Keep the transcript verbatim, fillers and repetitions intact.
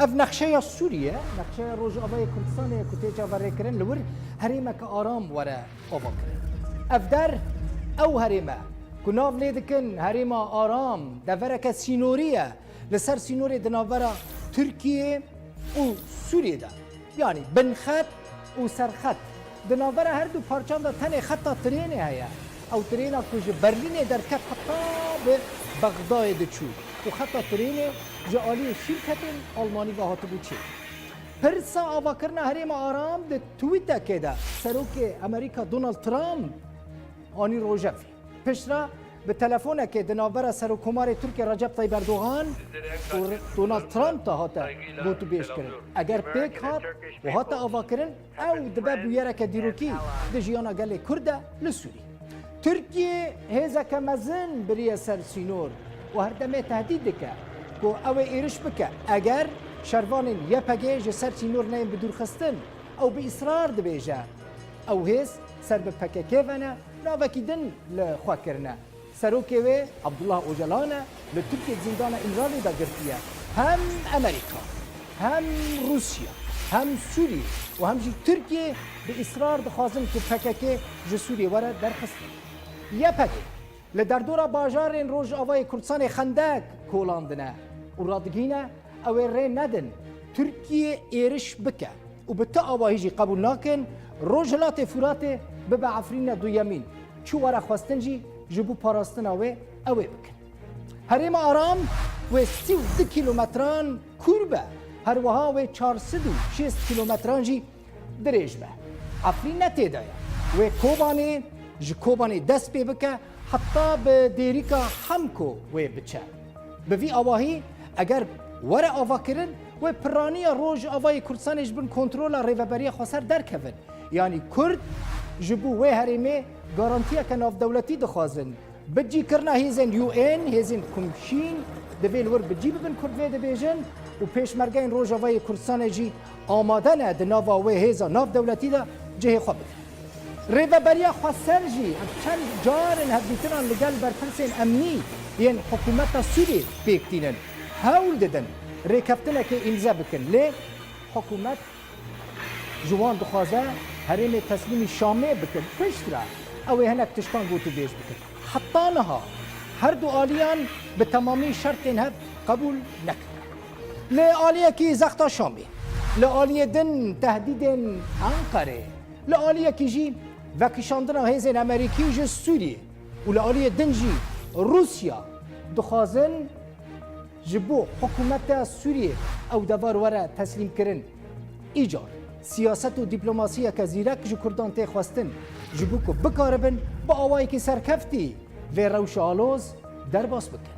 Ev nexşeya Sûriyê, nexşeya Rojavayê Kurdistanê ku tê çaverêkirin, li wir herêmeke aram were avakirin. Ev der, ew herême ku nav lê dikin herêma aram, devereke sînorî ye, li ser sînorê di navbera Tirkiyê û Sûriyê de. Yanî binxet û serxet. Di navbera her du parçan de tenê xeta trênê heye. Ew trêna ku ji Berlînê derket heta bi Bexdayê diçû û xeta trênê ji aliyê şîrketên Almanî ve hatibû çêkirin. Pirsa avakirina herêma aram di twîtekê de Serokê Amerîka Donald Trump anî rojevê. Piştre bi telefonekê di navbera Serokkomarê Tirkiyê Recep Tayyip Erdogan û Re-, Donald Trump de hate gotûbêjkirin. Eger pêk hat û hate avakirin, ew dibe bûyereke dîrokî di jiyana gelê Kurd de li Sûrî. Tirkiyê hêzeke mezin biriye ser sînor û her demê tehdît dike ku ew ê êriş bike eger şervanên Y P G ji ser sînor neyên bidûrxistin. Ew bi îsrar dibêje, ew hêz ser bi P K K ve ne, navekî din li xwe kirine. Serokê wê Abdullah Ocalan e, li Tirkiyê di zîndana Îmralî de girtiye. Hem Amerîka, hem Rûsya, hem Sûrî û hem jî Tirkiyê bi îsrar dixwazin ku P K K ji Sûriyê were derxistin. Y P G li derdora bajarên Rojavayê Kurdistanê xendek kolandine û radigihîne ew ê rê nedin Tirkiye êriş bike û bi ti awahî jî qebûl nakin Rojhilatê Furatê bibe Efrîna duyemîn. Çi were xwestin jî ji bo parastina wê ew ê bikin. Herêma Aram wê sî û du kîlometran kûr be, her wiha wê çar sed û şêst kîlometran jî dirêj be. Efrîn ne tê de ye. Wê Kobanê, ji Kobanê dest pê bike, heta bi Dêrika Hemko wê biçe. Bi vî awahî, eger were avakirin, wê piraniya Rojavayê Kurdistanê ji bin kontrola Rêveberiya Xweser derkevin. Yanî Kurd ji bo wê herêmê garantiyeke navdewletî dixwazin. Bicîkirina hêzên U N, hêzên komşîn, divê li wir bicî bibin, Kurd vê dibêjin û pêşmergeyên Rojavayê Kurdistanê jî amade ne di nava wê hêza navdewletî de cihê xwe bigrin. Rêveberiya Xweser jî ev çend car in hevdîtinan li gel berpirsên emnî yên hikûmeta Sûriyê pêk tînin, hewl didin rêkeftinekê îmze bikin, lê hikûmet ji wan dixwaze herêmê teslîmî Şamê bikin, piştre ew ê hinek tiştan gotûbêj bikin. Heta niha her du aliyan bi temamî şertên hev qebûl nekirine. Li aliyekî zexta Şamê, li aliyê din tehdîdên Enqerê, li aliyekî jî vekişandina hêzên Amerîkî ji Sûriyê û li aliyê din jî Rûsya dixwazin ji bo hikûmeta Sûriyê ew devar were teslîmkirin. Îcar siyaset û dîplomasiyeke zîrek ji Kurdan tê xwestin, ji bo ku bikaribin bi awayekî serkeftî vê rewşa aloz derbas bikin.